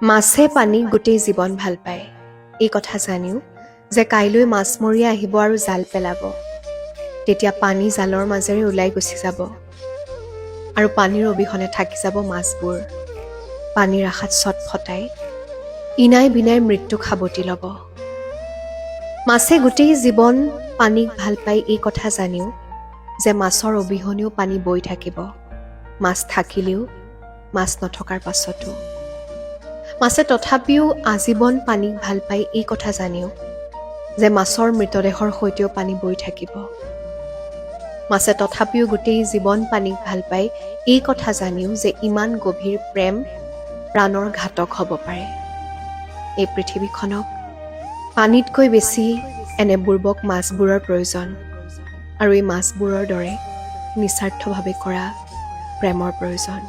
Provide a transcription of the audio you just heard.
মাছে পানীক গোটেই জীৱন ভাল পায় এই কথা জানিও যে কাইলৈ মাছমৰীয়া আহিব আৰু জাল পেলাব, তেতিয়া পানী জালৰ মাজেৰে ওলাই গুচি যাব আৰু পানীৰ অবিহনে থাকি যাব মাছবোৰ। পানীৰ আশাত ছটফটাই ইনাই বিনাই মৃত্যুক সাৱটি ল'ব। মাছে গোটেই জীৱন পানীক ভাল পায় এই কথা জানিও যে মাছৰ অবিহনেও পানী বৈ থাকিব, মাছ থাকিলেও, মাছ নথকাৰ পাছতো। মাছে তথাপিও আজীৱন পানীক ভাল পায় এই কথা জানিও যে মাছৰ মৃতদেহৰ সৈতেও পানী বৈ থাকিব। মাছে তথাপিও গোটেই জীৱন পানীক ভাল পায় এই কথা জানিও যে ইমান গভীৰ প্ৰেম প্ৰাণৰ ঘাতক হ'ব পাৰে। এই পৃথিৱীখনক পানীতকৈ বেছি এনে বুৰ্বক মাছবোৰৰ প্ৰয়োজন আৰু এই মাছবোৰৰ দৰে নিস্বাৰ্থভাৱে কৰা প্ৰেমৰ প্ৰয়োজন।